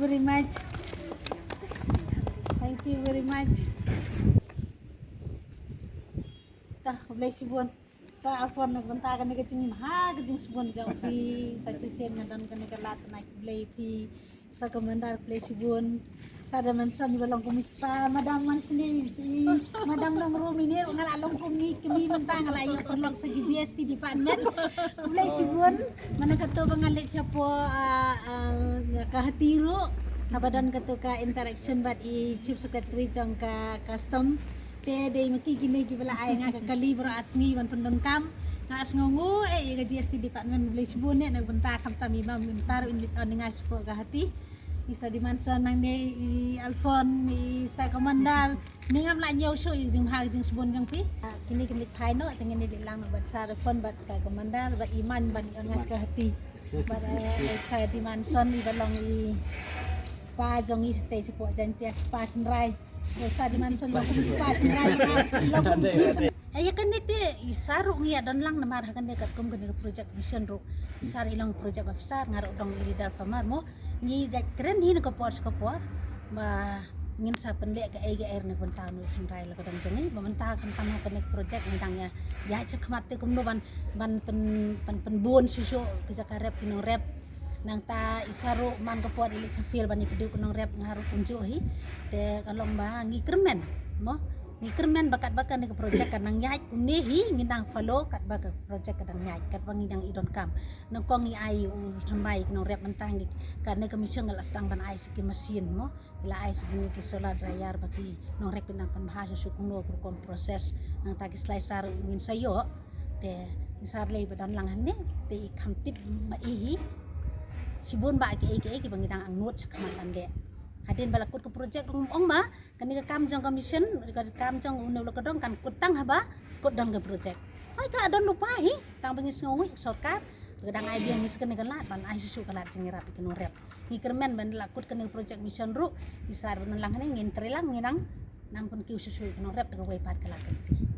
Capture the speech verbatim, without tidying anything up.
Very much. Thank you very much. Tah, khublei shibun. Sa Alfon na ka bynta kane ka jingmyntoi ka jingsbun jong phi. Sa shisien nga don kane ka lad, nga khublei phi. Sa Commander, khublei shibun. Sa Dimension ba long kum i kpa, Madam Mansini, i Madam Nongrum, ine nga la long kum i kmie mynta, nga la ïoh pynlong sa ka G S T department. Khublei shibun. Mynta kato ba nga leit shapoh, ah, ah, ka hati ruh, haba don kato ka interaction bad i Chief Secretary jong ka Custom. Te dei ma ki kine kiba la ai nga ka kali baroh ar sngi ban pyndonkam. Nga sngewnguh eh ïa ka G S T department, khublei shibun eh na ka bynta, khamtam i Bam mynta ruh in leit on ïa nga shapoh ka hati. I Sa Dimension nangne, i Alfon, i Sa Commander. Ni ngam lah ñiew shuh ïa ka jingbha ka jingsbun jong phi. Ah, kine ki leit phai noh, te ngin ïa leit lang noh bad Sa Alfon bad Sa Commander bad i Man ban ïa on nga sha ka hati. Bad, eh, Sa Dimension iba long i pa jong ngi shatei shapoh Jaintia, pa Synrai. Sa Dimension long kum i pa Synrai, long kum i pa Synrai. Eh, ïa kane te i Sa ruh ngi ïa don lang namar ha kane katkum kane ka project mission ruh. I Sa ruh i long project officer, nga ruh dong i leader farmer mo. Ngi dang kren hi na ka por sha ka por ba ngin sa pynleh kaei kaei na ka bynta u Synrai la ka dang jong ngi. Ba mynta khamtam ha kane ka project ngi dang ïa, ïa shakhmat te kumno ban, ban pyn, ban pynbun shuh shuh ka jaka rep ki nongrep. Nangta i Sa ruh man ka por i leit sha field ban ïakynduh ki nongrep, nga ruh kumjuh hi. Te ka long ba ngi kyrmen mo. Ngi kyrmen ba katba kane ka project ka nang ïaid kumne hi, ngi nang follow katba ka project ka dang ïaid, katba ngi dang i donkam. Nyngkong ngi ai u thymmai ki nongrep, mynta ngi, kane ka mission ka la sdang ban ai sa ki machine mo. Ki la ai sa kine ki solar dryer ba ki nongrep kin nang pynbha shuh shuh kumno ka rukom process. Nangta ki slicer ngin sa ïoh. Te i Sa lei ba don lang hangne, te i kham tip ma i hi. Shibun ba kiei kiei kiba ngi dang angnud shakhmat ban leh. Hadien ba la kut ka project ruh ngam ong ba kane ka kam jong ka mission, ka kam jong une u la ka dong kan kut tang haba kut don ka project. Hooid ka la don lypa hi, tang ba ngi sngewnguh ïa ka sorkar ba ka dang ai biang ïa ngi sa kane ka lad ban ai shuh shuh ka lad jingïarap ïa ki nongrep. Ngi kyrmen ban la kut kane ka project mission ruh, i Sa ba don lang hangne ngin trei lang, ngin nang, nang pynkiew shuh shuh ïa ki nongrep da kawei pat ka lad ka lynti.